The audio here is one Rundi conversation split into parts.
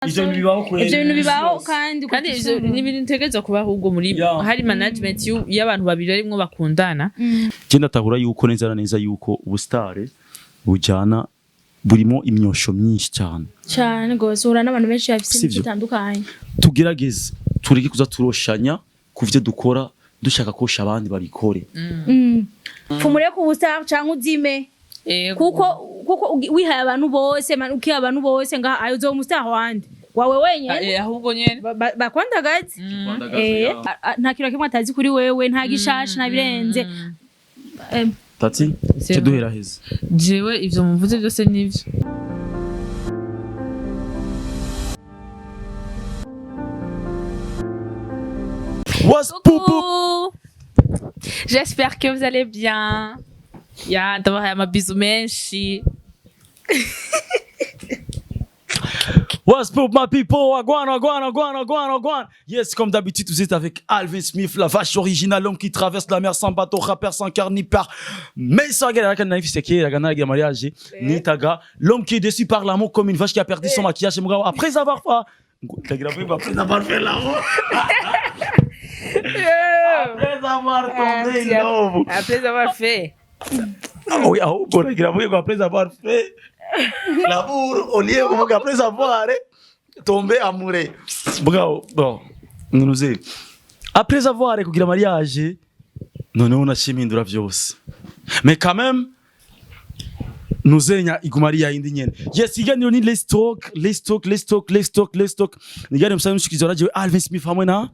Ivyo bintu bibaho kweri. Ivyo bintu bibaho kandi. Kandi ivyo ni ibintu bitegerezwa kubaho ahubwo muri hari management y'abantu babiri barimwo bakundana. Je ndatahura yuko neza na neza yuko ubusitare bujana burimo imyosho myinshi cyane. Cyane gose, uhura n'abantu benshi bafise Sivyo. imico itandukanye. Tugerageze tureke kuza turoshanya ku vyo dukora, dushaka kosha abandi babikore. Fumure ku busa canke uzime. Yego. Kuko wihaye abantu bose man, ukiha abantu bose ngaha ayo uzoba umustar wande wawe wenyene. Ahubwo nyene. Bakwandagaze. Nta kintu na kimwe atazi kuri wewe, nta gishasha, nta birenze. Tati C'est ce duhera heza. Jewe ivyo muvuze byose nivyo. What's poop poop? Coucou. J'espère que vous allez bien. Ya, ndabahaye amabizu menshi. What's up, my people? Wagwan, wagwan, wagwan, wagwan, wagwan. Yes, comme d'habitude, vous êtes avec Alvin Smith, la vache originale, l'homme qui traverse la mer sans bateau, rappeur sans cœur ni par. Mais sans gueule, la mariage, nitaga, l'homme qui est déçu par l'amour comme une vache qui a perdu son maquillage, et mugabo, après avoir fait, après avoir fait l'amour. Après avoir tombé in love. Après avoir fait. Ah oui, ahubwo nagira mvuge ngo après avoir fait l'amour, au lieu kuvuga après avoir tombé amoureux. Mugabo, bon, ntuze. Après avoir kugira mariage, noneho nashimindura vyose. Mais quand même, nuzenya iguma ari yayindi nyene. Yes, iganiro ni Let's Talk, Let's Talk, Let's Talk, Let's Talk, Let's Talk. Niganiro musanzwe mushikirizwa na jewe Alvin Smith hamwe na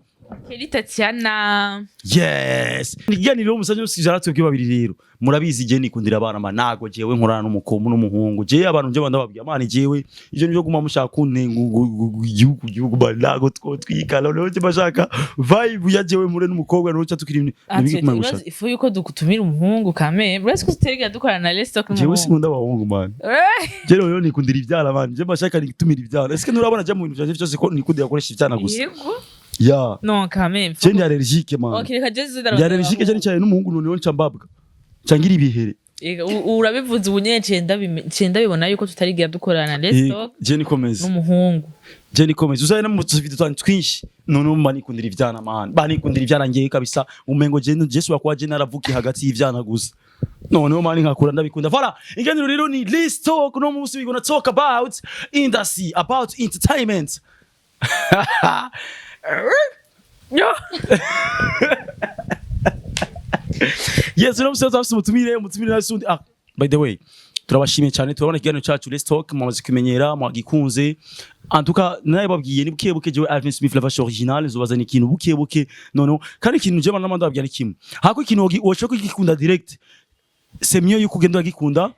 Kelly Tatiana. Yes. Ikiganiro musanzwe mushikirizwa na twebwe babiri rero. Murabizi je nikundira abana ma nago jewe nkorana n'umukomu n'umuhungu. Je abantu nje bandababwiye amana jewe ivyo nivyo guma mushaka kuntenga igihugu igihugu ba nago two twikala rero je bashaka vibe ya jewe mure n'umukobwa no cha tukiri nibiki kumara gushaka. Ifu yuko dukutumira umuhungu kame. Uretse ko tuteriga dukorana na Let's Talk Jewe n'umuhungu. sinkunda abahungu man. Je rero nikundira ivyana man. Je bashaka nitumira ivyana. Est-ce que nurabona je mu bintu vyanje vyose ko nikundira gukoresha ivyana gusa? Yego. Ya. Non, quand même. Je ndi allergique man. Ok, reka je Ndi allergique cyane cyane n'umuhungu noneho nca mbabwa. Nca ngira ibihere. Urabivuze ubu nyene ciye ndabibona yuko tutarigira dukorana na Let's Talk Je nikomeze. n'umuhungu. Je nikomeze. Uzaye no mu tuvido twanyu twinshi. Noneho mba nikundira ivyana man. Ba nikundira ivyana ngiye kabisa. Umengo je Jesu wakwa je naravukiye hagati y'ivyana gusa. Noneho man nkakura ndabikunda. Voilà. Iganiro rero ni Let's Talk. No munsi we gonna talk about industry, about entertainment. Yo. Yes, uno musoza afise umutumire, umutumire nawe sundi. Ah, by the way, turabashimiye cyane, turabona ikiganiro cyacu Let's Talk mwamaze kumenyera, mwagikunze. En tout cas, narababwiye ni buke buke jewe Alvin Smith la vache originale zobazana ikintu buke buke. Noneho kandi ikintu jewe namanda ndababwira ni kimwe. Hako ikintu woshobora kugikunda direct. C'est mieux yuko ugenda uragikunda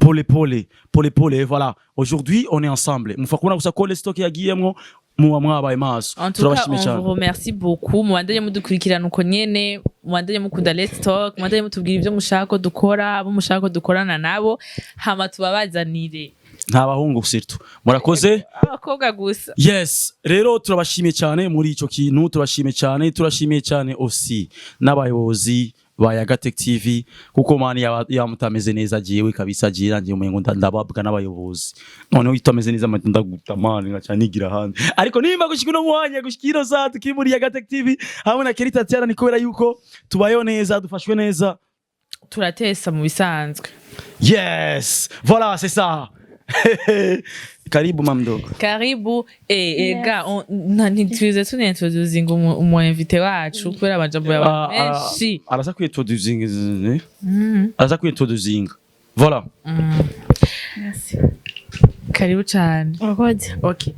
pole pole, pole pole, voilà. Aujourd'hui, on est ensemble. Mufa kubona gusa ko Let's Talk yagiyemwo muba mwabaye maso. En tout cas, Turabashimiye on cyane. vous remercie beaucoup. Mubandanye mudukurikirana uko nyene, mubandanye mukunda Let's Talk, mubandanye mutubwira ivyo mushaka ko dukora, abo mushaka ko dukorana nabo, hama tubabazanire. Nta bahungu surtout. Murakoze. Abakobwa gusa. Yes, rero turabashimiye cyane muri ico kintu, turashimiye cyane, turashimiye cyane aussi n'abayobozi ba Yagatech TV kuko mani yamutameze neza jewe kabisa jewe nanjye umengo ndababwa n'abayobozi. Noneho itameze neza mani ndaguta mani ngaca nigira ahandi. Ariko nimba gushika uno mwanya gushika ino saa tukiri muri Yagatech TV hamwe na Kelly Tatiana ni kubera yuko tubayeho neza, dufashwe neza. Turatesa mu bisanzwe. Yes, voilà, c'est ça. Karibu mamdogo. Karibu. Ega, ntitwize tunintroducinga umu invité wacu kubera amajambo yawe menshi. Araza kwintroducinga, araza kwintroducinga, voilà. Merci. Karibu cane. Urakoze. Ok.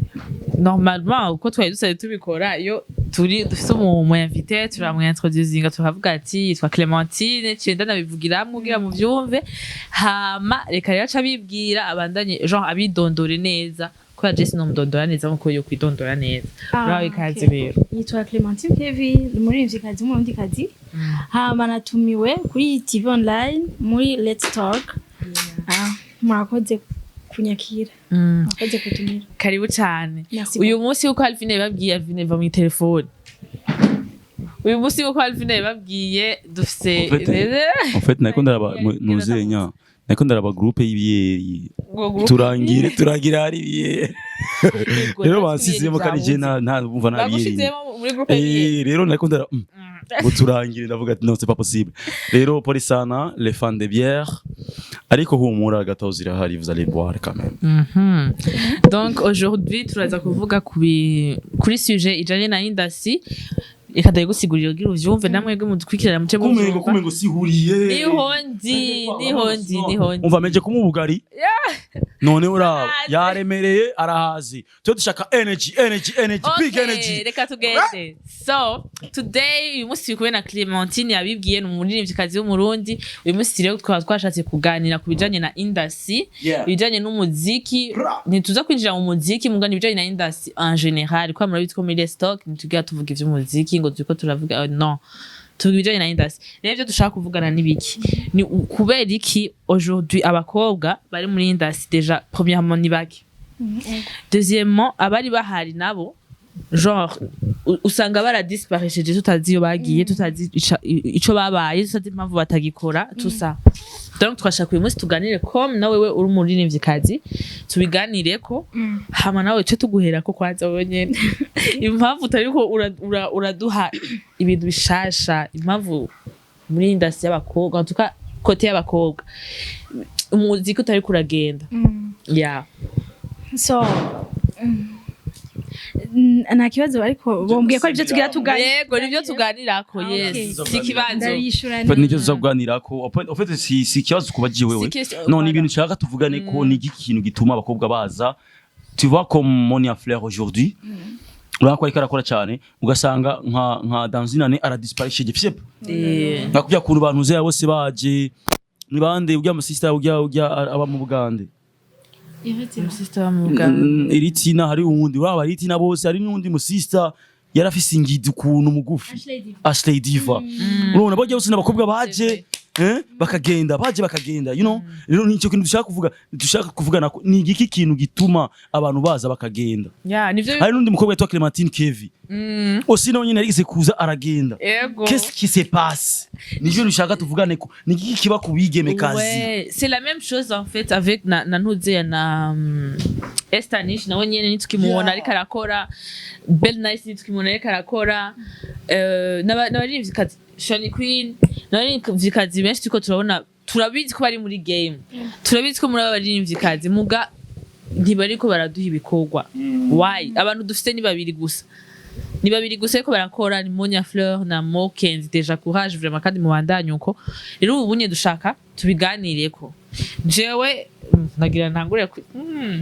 Normalement, uko twari dusanzwe tubikora iyo turi dufise umu invité turamwintroducinga tukavuga ati yitwa Clementine ciye ndanabivugiramwo kugira muvyumve, hama reka rero aca abibwira abandanye genre abidondore neza kubera je sinomudondora neza nkuko yo kwidondora neza. Uraho ikaze Okay. rero. Yitwa Clementine Kevin, ni umuririmvyikazi w'umurundikazi. Hama natumiwe kuri TV online muri Let's Talk. Ah, murakoze kunyakira. Murakoze kutumira. Karibu cane. Merci. Uyu munsi uko Alvine yababwiye, Alvine va mu telefone. Uyu munsi uko Alvine yababwiye dufise En fait nariko ndaraba nuzenya nariko ndaraba groupe y'ibiyeri Ngo groupe turangire turangire hari ibiyeri. Rero bansizemo kandi je nta bumva nabiyeri. Bagushizemo muri groupe bière. Eh, rero nariko ndara ngo turangire, ndavuga ati: "Non, c'est pas possible." Rero pole sana les fans de bière, ariko humura gâteau zirahari, vous allez boire quand même. Donc aujourd'hui turaza kuvuga kuri sujet ijanye na industry. Reka ndabigusigurira kugira uvyumve, namwebwe mudukurikirana muce Kumengo muvyumva. Kumengo sihuriye. Niho ndi, niho ndi, niho ndi. Umva, meje kumuha ubugari none uraba Arahaze. Yaremereye, arahazi. Twe dushaka energy, energy, energy, big Okay, energy. Reka tugende. So today, uyu munsi turi kumwe na Clementine, yabibwiye, ni umuririmvyikazi w'Umurundi. Uyu munsi rero twaba twashatse kuganira ku bijanye na industry, ibijanye n'umuziki. Ntituza kwinjira mu muziki, mugani ibijanye na industry en général, kwa murabizi ko muri Let's Talk ntitugira tuvuga ivy'umuziki ngo turiko turavuga, non, tuvuga ibijanye na industry. Rero ivyo dushaka kuvugana n'ibiki? Ni kubera iki aujourd'hui abakobwa bari muri industry, déjà premièrement ni bake, deuxièmement abari bahari nabo genre usanga baradisparesheje, tutazi iyo bagiye, tutazi ico babaye, tutazi impamvu batagikora, tout ça. Donc twashaka uyu munsi tuganire, comme nawe we uri umuririmvyikazi, tubiganireko, hama nawe ce tuguherako kwanza wewe nyene, impamvu utariko uraduha ibintu bishasha, impamvu muri industry y'abakobwa, en tout cas côté y'abakobwa, umuziki utariko uragenda, yeah. So nta kibazo, ariko bombwiye ko aribyo tugira tuganira. Yego, nivyo tuganirako. Ah, Yes. okay. Si ikibazo. Ndabishura. En fait, nicyo tuza kuganirako. En fait, si ikibazo kubagiye wewe. Si question- Non, ni voilà. ibintu nshaka tuvugane ko ni iki kintu gituma abakobwa baza, tu vois, comme Monia Fleur aujourd'hui, urabona ko ariko arakora cyane, ugasanga nka dans une année aradisparaissé pyep. Nka kubya kuntu abantu uzeya bose baje, ni bande, ujya musista ujya aba mu Bugande? Sister Muganga. Iritina, hari uwundi waba Iritina bose, hari n'undi musista yarafise ingidi ukuntu mugufi, Ashley Diva. Urabona bajya bose n'abakobwa baje, bakagenda, baje bakagenda. Rero nicyo kintu dushaka kuvuga, dushaka kuvugana ko ni igiki kintu gituma abantu baza bakagenda. Yeah, nivyo. Hari n'undi mukobwa yitwa Clementine Kevi aussi, nawe nyine yarigeze kuza aragenda. Qu'est-ce qui se passe? Nivyo dushaka tuvugane ko ni igiki kiba ku bigeme kazi. Ouais, c'est la même chose en fait avec na Ntuzeya na Esther Nish, nawe nyene nitukimubona ariko arakora, Bell Nice nitukimubona ariko arakora, n'abaririmvyikazi Shani Queen, n'abaririmvyikazi benshi turiko turabona, turabizi ko bari muri game, turabizi ko muri aba baririmvyikazi, muga ntibariko baraduha ibikorwa. Why? Abantu dufite ni babiri gusa, ni babiri gusa ariko barakora, ni Monia Fleur na Mokenzi. Déjà courage vraiment, kandi mubandanye uko. Rero ubu bunye dushaka tubiganireko. Jewe nagira ntangure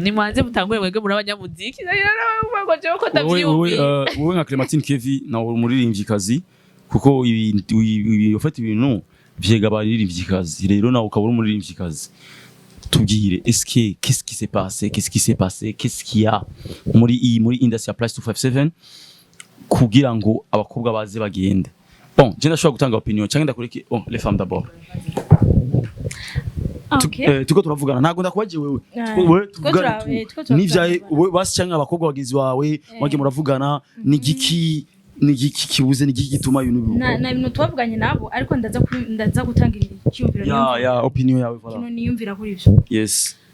nimwanze mutangure mwebwe muri abanyamuziki. Nagira nawe ngo jewe ko Wowe ndavyiyumviye. Wowe nka Clementine Kevi, nawe uri umuririmvyikazi, kuko ibi ufata ibintu vyega abaririmvyikazi, rero nawe ukaba uri umuririmvyikazi, tubwire, est-ce que qu'est-ce qui s'est passé, qu'est-ce qui s'est passé, qu'est-ce qu'il y a muri industry ya Plus 257 kugira ngo abakobwa baze bagende? Bon, je ndashobora gutanga opinion cyangwa ndakureke? Bon, les femmes d'abord. Okay. Tuko turavugana, ntabwo ndakubagiye wewe. Wewe tuvugane tu. Tuko turavugana. N'ivyaye wewe basi cyangwa abakobwa bagenzi bawe mwagiye muravugana, ni igiki kibuze, ni igiki gituma ibintu Na bintu twavuganye nabo, ariko ndaza gutanga icyumviro Ya. niyumvira. Ya, opinion yawe, voilà. Ikintu niyumvira kuri ivyo.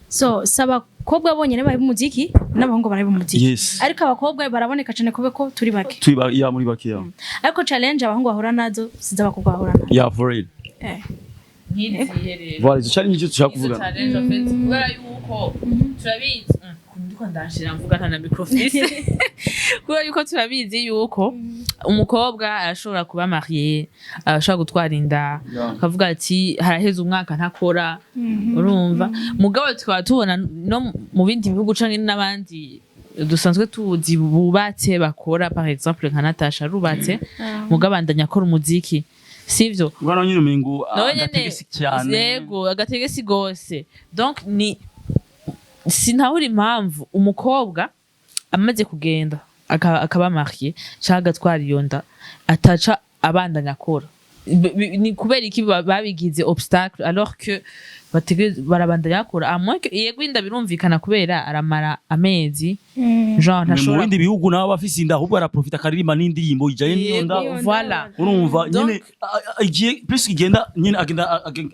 So si abakobwa bonyene bari mu muziki, n'abahungu bari mu muziki. Ariko abakobwa baraboneka cyane kubera ko turi bake. Turi ba ya muri bake, ya. Ariko challenge abahungu bahura nazo sizo abakobwa bahura nazo. Ya, for real. Nk'izihe rero? Voilà, izo challenge nicyo dushaka Izo kuvugana. challenge en fait, kubera yuko turabizi, ndiko ndashira mvuga nta na micro mfise, kubera yuko turabizi yuko umukobwa arashobora kuba marié, arashobora gutwara inda, akavuga ati haraheze umwaka ntakora, urumva? Mugabo tukaba tubona no mu bindi bihugu canke n'abandi dusanzwe tuzi bubatse bakora, par exemple nka Natasha arubatse, mugabo abandanya akora umuziki, sivyo? Bwana nyine umengo Nawe nyene agategesi cyane. Yego, agategesi gose. Donc ni sinahura impamvu umukobwa amaze kugenda akaba marié canke agatwara iyo nda ataca abandanya akora. Ni kubera iki babigize obstacle alors que barabandanya bakora, à moins que, yego, inda birumvikana kubera aramara amezi, genre Mu ntashobora. bindi bihugu nabo bafise inda, ahubwo araprofita akaririmba n'indirimbo ijanye n'iyo nda. Yego, voilà. Urumva Donc- nyene igihe plus igenda nyene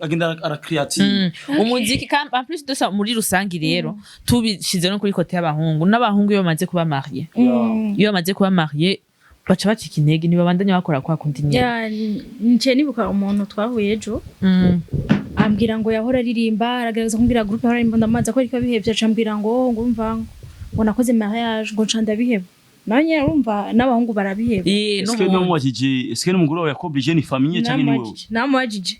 agenda aracreative. Umuziki en plus de ça, muri rusangi rero tubishize no kuri côté y'abahungu, n'abahungu iyo bamaze kuba marié, iyo bamaze kuba marié baca bacika intege, ntibabandanya bakora kwa kundi nyene. Ya, niciye nibuka umuntu twahuye ejo, ambwira ngo yahora aririmba, aragerageza kumbwira groupe yahora aririmba, ndamazi ko ariko bihevye, aca ambwira ngo urumva ngo nakoze mariage, ngo nca ndabiheba. Nawe nyene urumva n'abahungu barabiheba. Eh, Est-ce que n'ubundi. namubajije, est-ce que n'umugore wawe yakoblije, ni famille canke ni wewe? Namubajije,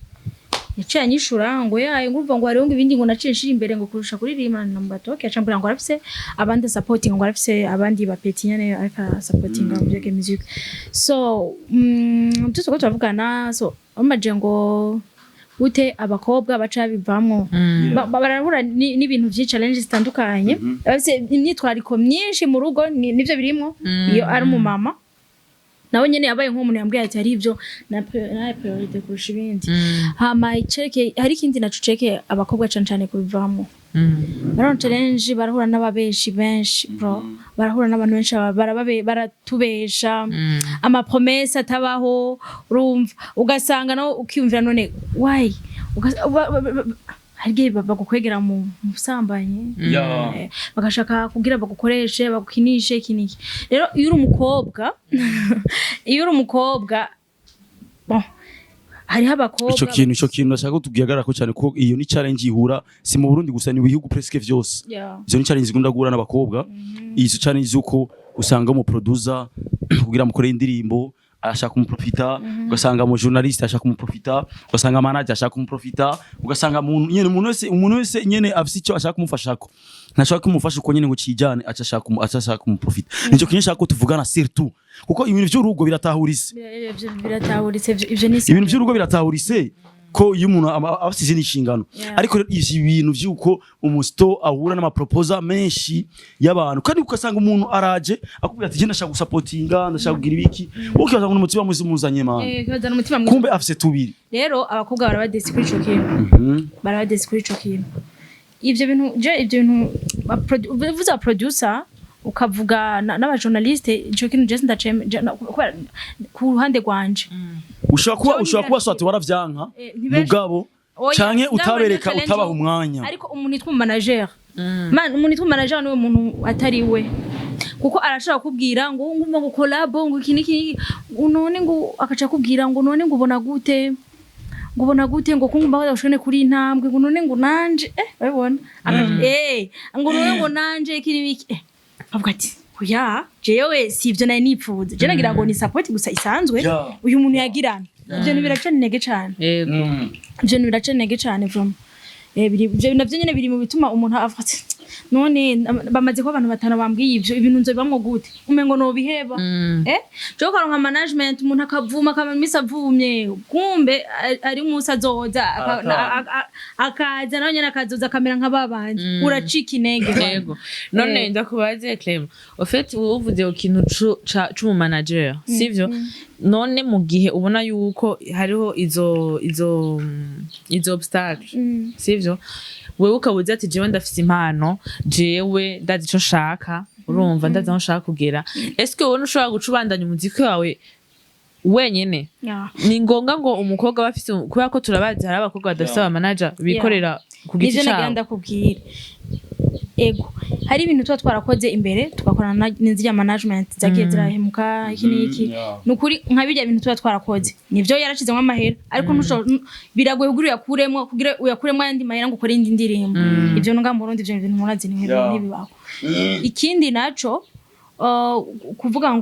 yaciye anyishura ngo yaye, ngo urumva ngo hariho ngo ibindi ngo naciye nshira imbere ngo kurusha kuririmba. Namubwira okay, aca ambwira ngo arafise abandi supporting, ngo arafise abandi ba petit nyene ariko supporting mu byo music. So byose uko turavugana, so bamaje ngo gute abakobwa baca bivamwo? Barahura n'ibintu vyinshi, challenge zitandukanye, bafise imyitwariko myinshi mu rugo, nivyo birimwo. Iyo ari umumama nawe nyene yabaye nk'umuntu yambwiye ati hari ibyo na priorité kurusha ibindi. Hama iceke hari ikindi naco ceke abakobwa cane cane kubivamo, barabona challenge, barahura n'ababeshi benshi bro, barahura n'abantu benshi, baratubesha amapromesses atabaho. Urumva ugasanga nawe ukiyumvira none why hari igihe bagukwegera mu busambanyi. Bagashaka kugira bagukoreshe, bagukinishe iki n'iki. Rero iyo uri umukobwa, bon, hariho abakobwa. Ico kintu ndashaka ko tugihagararako cyane, ko iyo ni challenge ihura si mu Burundi gusa, ni mu bihugu presque vyose. Izo ni challenge zikunda guhura n'abakobwa, izo challenge z'uko usanga umu producer kugira mukore indirimbo arashaka kumuprofita, ugasanga mu journaliste ashaka kumuprofita, ugasanga manager ashaka kumuprofita, ugasanga umuntu nyene, umuntu wese nyene afise icyo ashaka kumufashako, ntashaka kumufasha uko nyene ngo cijane, aca ashaka kumuprofita. Nico kintu nshaka ko tuvugana, surtout kuko ibintu vy'urugo biratahurise. Biratahuritse ivyo ni Ibintu by'urugo biratahurise ko iyo umuntu aba afise izindi nshingano. Ariko rero ivyo bintu vy'uko umusito ahura n'amaproposal menshi y'abantu, kandi ugasanga umuntu araje akubwira ati je ndashaka gusapotinga, ndashaka kugira ibiki, wowe ukibaza ngo ni umutima mwiza umuzanye, man. Kibazana umutima mwiza. Kumbe afise tubiri. Rero abakobwa barabadesi kuri ico kintu, barabadesi kuri ico kintu. Ivyo bintu je, ivyo bintu uvuze aba producer, ukavuga n'abajournaliste, ico kintu je sindaceme kubera ku ruhande rwanje. Ushobora kuba swati waravyanka, mugabo Oya, canke sinabona utabereka, challenge. utabaha umwanya. Ariko umuntu yitwa umumanager, man, umuntu yitwa umumanager niwe muntu atari we, kuko arashobora kukubwira ngo ngumva ngo collabo, ngo iki n'iki, ngo none ngo akaca akubwira ngo none ngo ubona gute, ngo ubona gute, ngo kungumva ko ushone kuri intambwe, ngo none ngo nanje urabibona, ngo none ngo nanje iki n'ibiki, avuga ati oya, jewe si ivyo nari nipfuza, je nagira ngo ni support gusa isanzwe. Uyu muntu yagirana ivyo bintu biraca intege cane. Ivyo bintu biraca intege cane vraiment. Ivyo navyo nyene biri mu bituma umuntu avuga ati none bamaze kuba abantu batanu bambwiye ivyo ibintu, nzobibamwo gute? Umengo nobiheba. Jo karonka management, umuntu akavuma, akaba imisi avumye, kumbe ari umunsi azoza akaza nawe nyene akazoza akamera nka babandi, uracika intege. Yego, none ndakubaze Clem, au fait wowe uvuze ku kintu c'umumanager, sivyo? None mu gihe ubona yuko hariho izo obstacle, sivyo, wewe ukaba uzi ati jewe ndafise impano, jewe ndazi ico nshaka, urumva, ndazi aho nshaka kugera, est-ce que wowe ntushobora guca ubandanya umuziki wawe wenyene? Yeah. Ni ngombwa ngo umukobwa aba afise, kubera ko turabazi hari abakobwa badafise aba manager bikorera ku giti Nivyo nagira cabo. ndakubwira, ego, hari ibintu tuba twarakoze imbere tugakorana n'izirya management zagiye zirahemuka iki n'iki. Ni ukuri, nka birya bintu tuba twarakoze nivyo yarashizemo amahera, ariko biragoye kugira uyakuremwo, kugira uyakuremwo ayandi mahera ngo ukore indi ndirimbo. Ivyo nga mu Burundi ivyo bintu murazi ni ntibibaho. Ikindi naco, kuvuga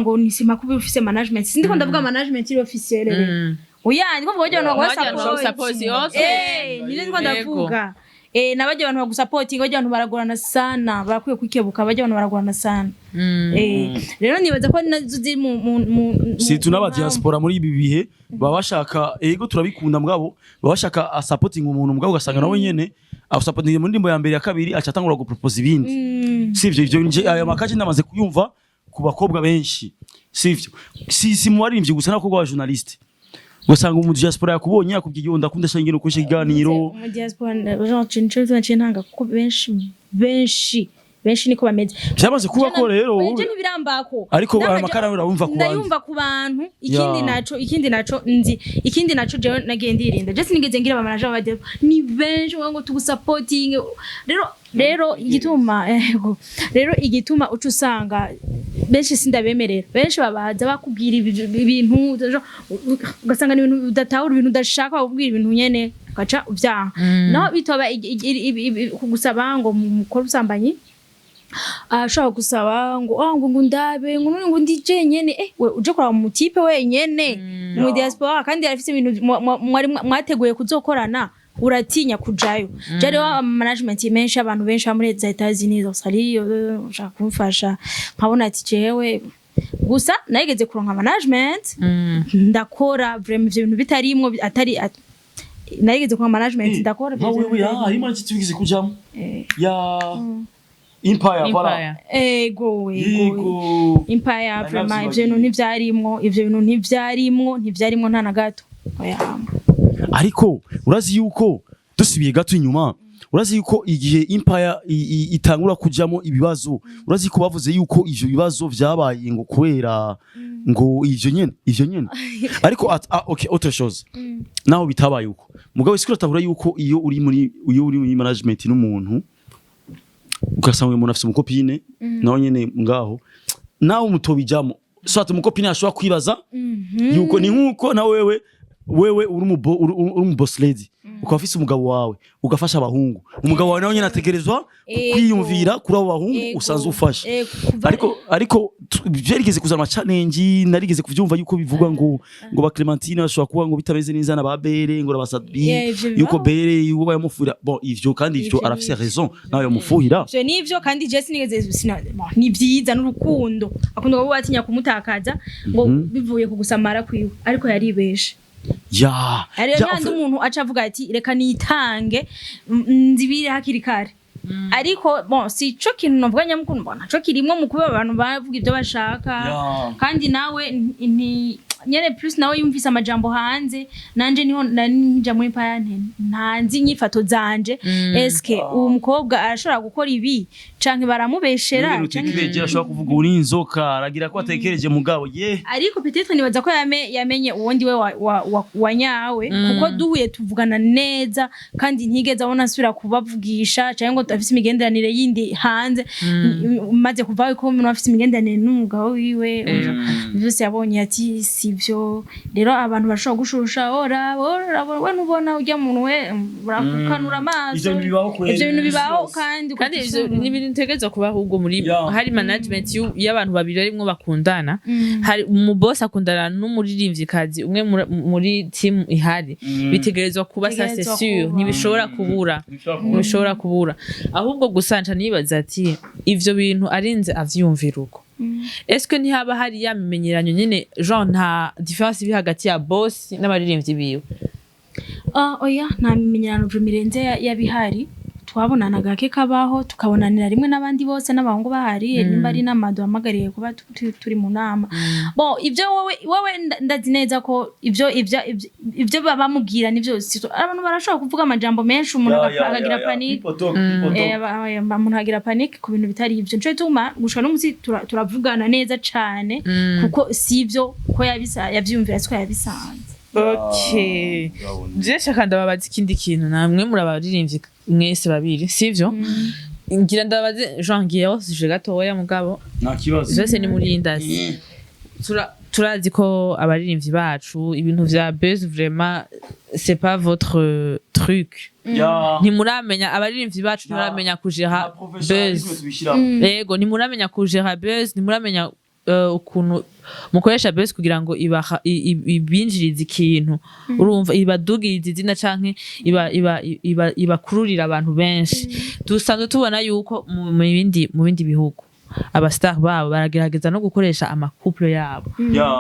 ngo ni sima kuba ufise management, sindiko ndavuga management iri officielle rero. Oya, ndiko mvuga abantu Bajya baguha bagusupport, support. okay. Nivyo ndiko ndavuga. Nabajya abantu bagusapotinga, bajya abantu baragorana sana, barakwiye kwikebuka, bajya abantu baragorana sana. Rero nibaza ko nazo ziri mu Surtout n'aba mu diaspora muri ibi bihe baba bashaka, ego turabikunda, mugabo baba bashaka asupporting umuntu, mugabo ugasanga nawe nyene asupporting mu ndirimbo ya mbere, ya kabiri aca atangura gupropose ibindi. Sivyo? Ivyo nje aya makaje ndamaze kuyumva ku bakobwa benshi, sivyo? Si mu baririmbyi gusa, n'abakobwa ba journaliste. Ugasanga umu diaspora yakubonye, yakubwiye: "Yo, ndakunda shaka ingene ukoresha ikiganiro." Mu diaspora genre nico naciye ntanga, kuko benshi benshi benshi niko bameze. Byamaze kuba ko rero Oya, je ntibirambako. Ariko aya makara urabumva ku bandi. Ndayumva ku bantu. Ikindi naco, ikindi naco nzi, ikindi naco jewe nagiye ndirinda, je sinigeze ngira abamanager b'abadep. Ni benshi ngo tugusapotinge. Rero igituma, ego, rero igituma uca usanga benshi sindabemerera. Benshi babaza bakubwira ibintu, ugasanga ni ibintu udatahura, ibintu udashaka, bakubwira ibintu nyene ugaca uvyanka. Naho bitoba kugusaba ngo mukore ubusambanyi, ashobora gusaba ngo ah, ngo ndabe ngo none ngo ndi jenyene, we uje kuraba mu type wenyene mu diaspora, kandi arafise ibintu mwari mwateguye kuzokorana, uratinya kujayo. Je rero ama management menshi, abantu benshi abo muri za Etats-Unis, Australie, ushaka kumfasha, nkabona ati jewe gusa nayigeze kuronka management, ndakora vraiment ivyo bintu bitarimwo, atari narigeze kuronka management, ndakora Nka ivyo wewe bintu. harimo n'iki tubigeze kujamo ya Empire, voilà. Empire. Ego, ego. Yego. Empire. Nari Vraiment navyibagiye. ivyo bintu ntivyarimwo, ivyo bintu ntivyarimwo, ntivyarimwo nta na gato, oya. Ariko urazi yuko dusubiye gato inyuma, urazi yuko igihe Empire itangura kujamo ibibazo, urazi ko bavuze yuko ivyo bibazo vyabaye ngo kubera ngo ivyo nyene, ariko okay, autre chose, naho bitabaye uko, mugabo isi uratahura yuko iyo uri muri management n'umuntu, ugasanga uyu muntu afise umucopine nawe nyene ngaho, nawe mutobijamo, soit umucopine ashobora kwibaza yuko ni nkuko na wewe uri umu boss lady, ukaba ufise umugabo wawe, ugafasha abahungu, umugabo wawe nawe nyene ategerezwa kwiyumvira kuri abo bahungu usanzwe ufasha. Ariko vyarigeze kuzana ama challenge, narigeze kuvyumva yuko bivugwa ngo ba Clementine bashobora kuba ngo bitameze neza na ba Bere, ngo nabasabi Yeah, ivyo yuko bibaho. Bere yuko yamufuhira. Bon, ivyo kandi ivyo Ivyo arafise nivyo. raison, nawe yamufuhira. Ivyo nivyo, kandi je sinigeze bon, ni vyiza n'urukundo, akunda kuba watinya kumutakaza ngo bivuye ku gusamara kwiwe, ariko yaribeshe. Ariyo ntandi umuntu aca avuga ati reka nitange, nzibire hakiri kare. Ariko bon, si co kintu novuga nyamukuru, mbona co kirimwo mu kuba abantu bavuga ibyo bashaka. Kandi nawe nti nyene plus nawe yumvise amajambo hanze, nanje niho nari nja muri payante, ntanzi inyifato zanje, eske uwo mukobwa arashobora gukora ibi canke baramubeshera N'ibintu utekereje ashobora kuvuga uri inzoka, aragira ko atekereje mugabo ye. Ariko peut-être nibaza ko yamenye uwundi we wa nyawe, kuko duhuye tuvugana neza, kandi ntigeze abona asubira kubavugisha cyangwa ngo afise imigenderanire yindi hanze. Maze kuva ko umuntu afise imigenderanire n'umugabo wiwe, byose yabonye ati sivyo. Rero abantu bashobora gushusha ora ora, we nubona ujya muntu we urakukanura amaso. Ivyo bintu bibaho kweri. Ivyo bintu bibaho kandi Kandi ivyo ni ibintu bitegerezwa kuba ahubwo muri hari management y'abantu babiri barimwo bakundana. Hari umuboss akundana n'umuririmvyikazi umwe muri team ihari, bitegerezwa kuba, ça c'est Bitegerezwa sûr. kuba. Ntibishobora kubura, ntibishobora kubura. Ahubwo gusa nca nibaza ati ivyo bintu arinze avyiyumvira uko, est-ce que ntihaba hari ya mimenyeranyo nyene, genre nta différence iri hagati ya boss n'abaririmbyi biwe? Ah, oya, nta mimenyerano irenze y'abihari. Twabonana gake kabaho, tukabonanira rimwe n'abandi bose n'abahungu bahari, nimba ari inama duhamagariye kuba turi mu nama. Bon, ibyo wowe ndazi neza ko ibyo baba bamubwira nivyo. Abantu barashobora kuvuga amajambo menshi, umuntu akagira panique. Umuntu agira panique ku bintu bitari ivyo. Nico gituma gushika n'umunsi turavugana neza cane, kuko si ivyo ko yabisa yavyiyumvira, siko yabisanze. Okay, je shaka ndababaza ikindi kintu. Namwe muri abaririmbyi mwese babiri, sivyo? Ngira ndababaze, Jean ngiye hose gatoya mugabo Nta kibazo. vyose ni muri industry. Turazi ko abaririmbyi bacu ibintu vya buzz vraiment c'est pas votre truc. Ntimuramenya, abaririmbyi bacu ntimuramenya kujera buzz. Yego, ntimuramenya kujera buzz, ntimuramenya ukuntu mukoresha buzz kugira ngo ibinjirize ikintu, urumva, ibadugiriza izina canke iba iba iba ibakururira abantu benshi. Dusanzwe tubona yuko mu bindi bihugu abastar babo baragerageza no gukoresha amacouple yabo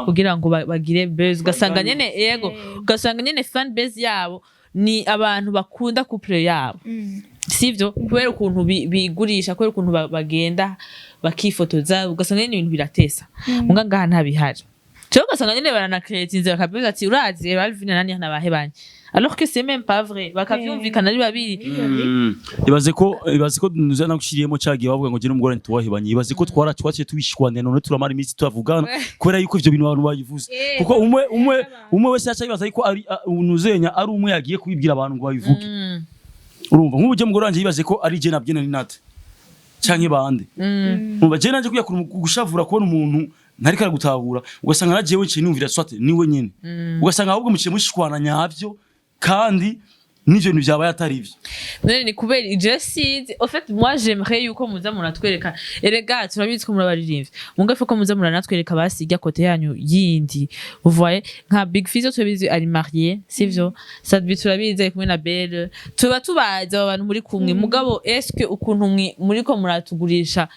kugira ngo bagire buzz, ugasanga nyene, yego, ugasanga nyene fan base yabo ni abantu bakunda couple yabo, sivyo? Kubera ukuntu bigurisha, kubera ukuntu bagenda bakifotoza, ugasanga nyene ibintu biratesa. Muga ngaha ntabihari. Cyo ugasanga nyene baranakretinze, bakavuga ati: "Urazi Alvin na Nania nabahebanye," alors que c'est même pas vrai, bakavyumvikana ari babiri. Ibaze ko nuza nagushiriyemo cagiye bavuga ngo je n'umugore ntituwahebanye. Ibaze ko twara twaciye tubishwanira, none turamara iminsi tuvugana kubera yuko ivyo bintu abantu bayivuze, kuko umwe wese yaca yibaza yuko ari nuzenya ari umwe yagiye kubibwira abantu ngo babivuge. Urumva, nk'ubu je mugore wanje yibaze ko ari je nabwiye na Nat canke bande. Umva, je nanje kuya gushavura kubona umuntu ntariko aragutahura, ugasanga na jewe nciye numvira soit niwe nyene, ugasanga ahubwo muciye mushwana nyavyo, kandi n'ivyo bintu vyabaye atari ivyo. None ni kubera je sinzi. Au fait, moi j'aimerais yuko muza muratwereka. Erega turabizi ko murabaririmbyi, munga ko muza muranatwereka basi irya côté yanyu yindi. Vous voyez, nka Big Fizzo turabizi ari marié, sivyo? Sadbi turabizi ari kumwe na Belle, tuba tubazi abo bantu muri kumwe. Mugabo est-ce que ukuntu mwe muriko muratugurisha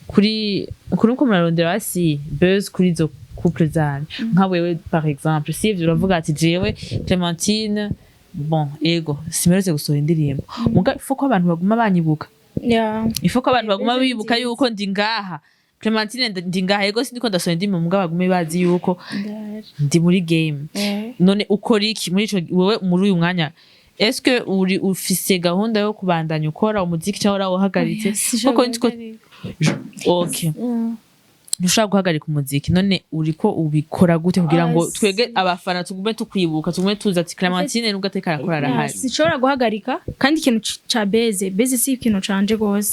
kuri ukuntu ko murarondera basi buzz kuri izo couple zanyu, nka wewe par exemple, sivyo? Uravuga ati: "Jewe Clementine, bon, ego simerutse gusohora indirimbo, muga il faut ko abantu baguma banyibuka." Il faut ko abantu baguma Beze bibuka nziza. yuko ndi ngaha, Clementine ndi ngaha. Ego sindiko ndasohora indirimbo, muga bagume bazi yuko ndi muri game. None ukora iki muri ico wewe muri uyu mwanya? Est-ce que uri ufise gahunda yo kubandanya ukora umuziki cyangwa warawuhagaritse? Kuko nzi ko, okay, ntushobora guhagarika umuziki. None uriko ubikora gute kugira ngo Ah, twege abafana tugume tukwibuka, tugume tuzi ati Clementine nubwo ateka arakora arahari? Sinshobora guhagarika, kandi ikintu ca buzz si ikintu canje gose,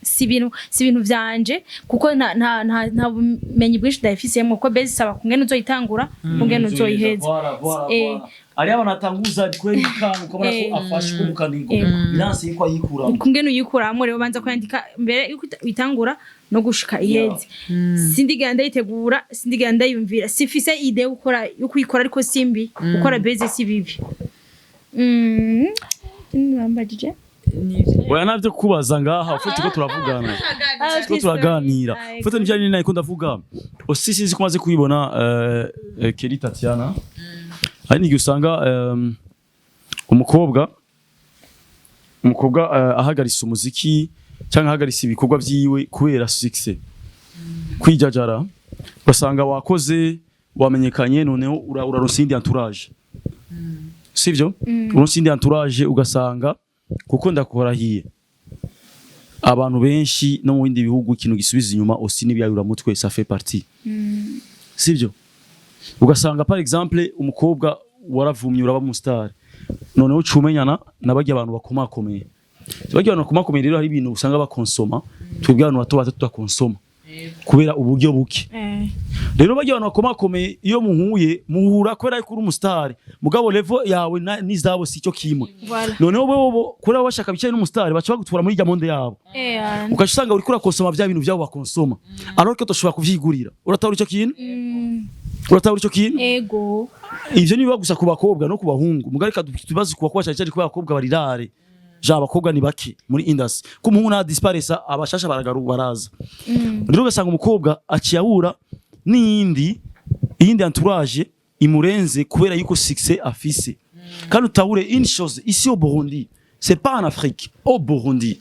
si ibintu vyanje, kuko nta bumenyi bwinshi ndabifisemo, kuko buzz isaba kungene uzoyitangura, kungene uzoyiheza. Hariho abantu atanguza kweri kanga ukabona ko afashe umukanigo biranse yuko ayikuramo. Kungene uyikuramo rero, banza kwandika mbere yuko uyitangura no gushika iheze. Sindigera ndayitegura, sindigera ndayumvira, sifise idée yo gukora, yo kuyikora, ariko simbi gukora buzz si bibi. Bambajije. Oya, navyo kubaza ngaha ufite ko turavugana, ko turaganira ufite nivyo nari nariko ndavuga aussi. Sinzi ko umaze kubibona, Kelly Tatiana, hari n'igihe usanga umukobwa ahagaritse umuziki cyangwa ahagaritse ibikorwa vyiwe kubera succès, kwijajara, ugasanga wakoze wamenyekanye, noneho uraronsa iyindi entourage, sivyo? Uronsa iyindi entourage, ugasanga kuko ndakorahiye abantu benshi no mu bindi bihugu, ikintu gisubiza inyuma aussi n'ibiyayuramutwe, ça fait partie, sivyo? Ugasanga par exemple umukobwa waravumye, uraba mu star, noneho ucumenyana nabajya abantu bakomakomeye. Bajya abantu bakomakomeye rero, hari ibintu usanga bakonsoma twebwe abantu bato bato tudakonsoma kubera uburyo buke. Rero bajya abantu bakomakomeye, iyo muhuye muhura kubera ko uri umustar, mugabo level yawe n'izabo si cyo kimwe. Voilà. Noneho bo kubera baba bashaka bicaye n'umustar, baca bagutura muri rya monde yabo, ugaca usanga uriko urakonsoma vya bintu vyabo bakonsoma, alors que dushobora kuvyigurira. Uratahura ico kintu? Uratahura ico kintu? Ego. Ivyo nibiba gusa ku bakobwa no ku bahungu, mugari reka tubaze ku bakobwa cyane cyane, kubera abakobwa barirare ja abakobwa ni bake muri industry, ko umuhungu na disparesa abashasha baragaru baraza. Rero ugasanga umukobwa aciye ahura n'iyindi iyindi entourage imurenze kubera yuko succès afise. Kandi utahure une chose, ici au Burundi, c'est pas en Afrique, au Burundi,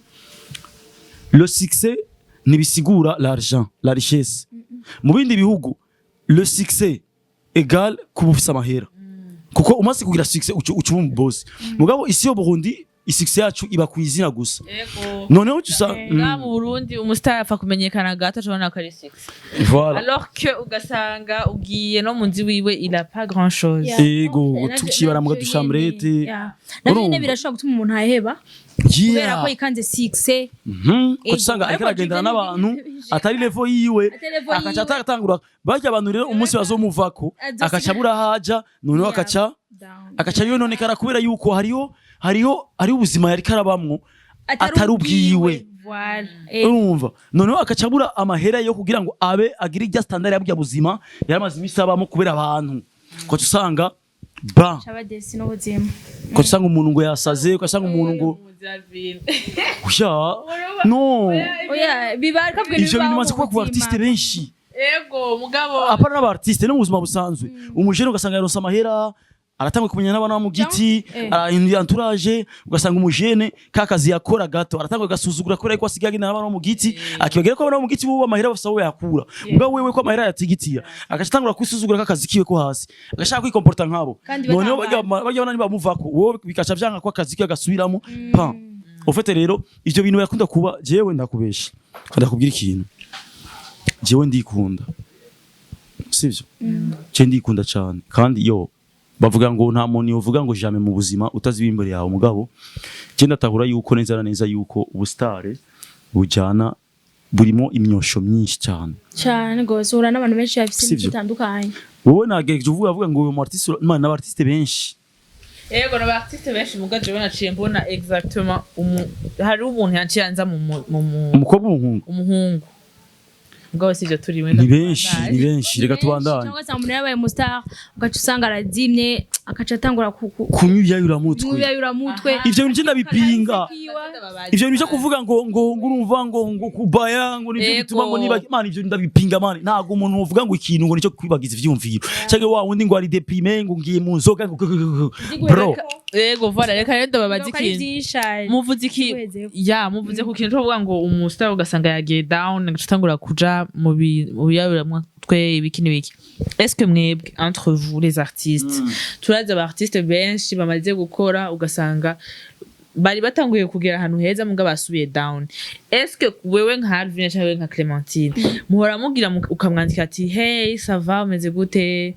le succès ntibisigura l'argent, la richesse. Mu bindi bihugu le succès égal kuba ufise amahera, kuko umaze kugira succès uca uba umubosi. Mugabo ici au Burundi isuccès yacu iba ku izina gusa. Ego. Noneho uca usanga Ngaha mu Burundi umustar apfa kumenyekana gato, ashobora ko ari succès. Voilà. Alors que ugasanga ugiye no mu nzu wiwe, il a pas grand chose. Yeah. Ego, tukibara mu gadushambrete. Navyo nyene Urumva? birashobora gutuma umuntu aheba kubera ko yikanze succès. Ko usanga ariko Ariko aragendana Jide n'abantu atari level yiwe, Atari level akaca yiwe. atangura barya abantu. Rero umunsi bazomuvako Azosiga- akaca abura haja, noneho Yeah. akaca Down. akaca yononekara kubera yuko hariho ubuzima yariko arabamwo atari ubwiwe. Voilà. Urumva, noneho akaca abura amahera yo kugira ngo abe agire irya standard ya burya buzima yaramaze iminsi abamo kubera abantu, ugaca usanga ba Caba desi n'ubuzima. Ugaca usanga umuntu ngo yasaze, ugasanga umuntu ngo oya, no. Oya, biba kabwe. Ivyo bintu bimaze kuba ku artiste benshi. Ego, mugabo Apana n'aba artiste, no mu buzima busanzwe, umujene ugasanga yaronse amahera. Aratangwa kumenya n'abana bo mu giti, arahinduye entourage, ugasanga umujene ka kazi yakora gato aratangwa gasuzugura kubera ko asigaye agenda n'abana bo mu giti, akibagira ko abana bo mu giti bo amahera bafise aho yakura, mbwa wewe ko amahera yatigitiya, agaca atangura kwisuzugura ka kazi kiwe ko hasi, agashaka kwikomporta nkabo. Kandi noneho batangana. Barya bana nibamuvako, wowe bikaca vyanka ko akazi kiwe gasubiramo pan. Au fait rero ivyo bintu birakunda kuba. Jewe ndakubesha, ndakubwira ikintu, jewe ndikunda, sivyo? Je ndikunda cyane, kandi yo bavuga ngo nta muntu yovuga ngo jamais mu buzima utazi imbere yawe. Mugabo je ndatahura yuko neza na neza yuko ubustare bujyana burimo imyosho myinshi cyane. Cyane gose, uhura n'abantu benshi bafise Sivyo? imico itandukanye. Wowe nagerageje uvuga, avuga ngo uyu mu artiste, man, n'aba artiste benshi. Yego, n'aba artiste benshi, muga jewe naciye mbona exactement hari umuntu yaciye anza mu Umukobwa, umuhungu? Umuhungu. Mugabo sivyo turi Ni benshi, ni benshi, reka tubandanye. Cyangwa se umuntu yabaye umu star, ugaca usanga arazimye, akaca atangura Kunywa ibyayuramutwe. Kunywa Ivyo bintu je ndabipinga, ivyo bintu byo kuvuga ngo urumva ngo kubaya ngo nivyo bituma ngo niba, man, ivyo ndabipinga, man. Ntabwo umuntu uvuga ngo ikintu ngo nicyo kwibagiza ivyumviro, cyangwa wa wundi ngo ari déprimé, ngo ngiye mu nzoga, ngo bro. Yego, voilà, reka rero ndababaza ikintu. Muvuze iki? Tuweze. Ya, muvuze ku kintu cyo kuvuga ngo umustar ugasanga yagiye down, agaca atangura kuja mu biyaburamutwe, ibiki n'ibiki. Est-ce que mwebwe, entre vous les artistes, turazi aba artiste benshi bamaze gukora, ugasanga bari batanguye kugera ahantu heza muga basubiye down. Est-ce que wewe nka Alvin cyangwa wewe nka Clementine muhora mugira ukamwandika ati: "Hey, ça va, umeze gute?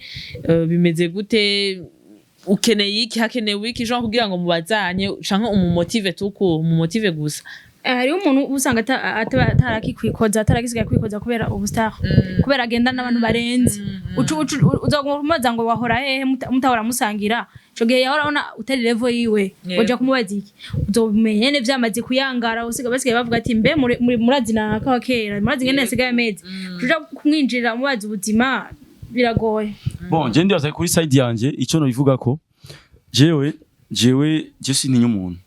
Bimeze gute? Ukeneye iki? Hakenewe iki?" Genre kugira ngo mubazanye canke umumotive tuku umumotive gusa. Hariho umuntu uba usanga atarakikwikoza, ataragisigaye kwikoza kubera ubu star, kubera agenda n'abantu barenze. Uzaguma kumubaza ngo wahora hehe, mutahora musangira ico gihe, yahora abona utari level yiwe. Uja kumubaza iki? Uzobimenya nyene vyamaze kuyangara, usiga basigaye bavuga ati: "Mbe murazi naka wa kera, murazi ngene yasigaye ameze?" Uja kumwinjirira umubaza ubuzima biragoye. Bon, je ndibaza kuri side yanje ico nobivuga ko jewe je sintinya umuntu.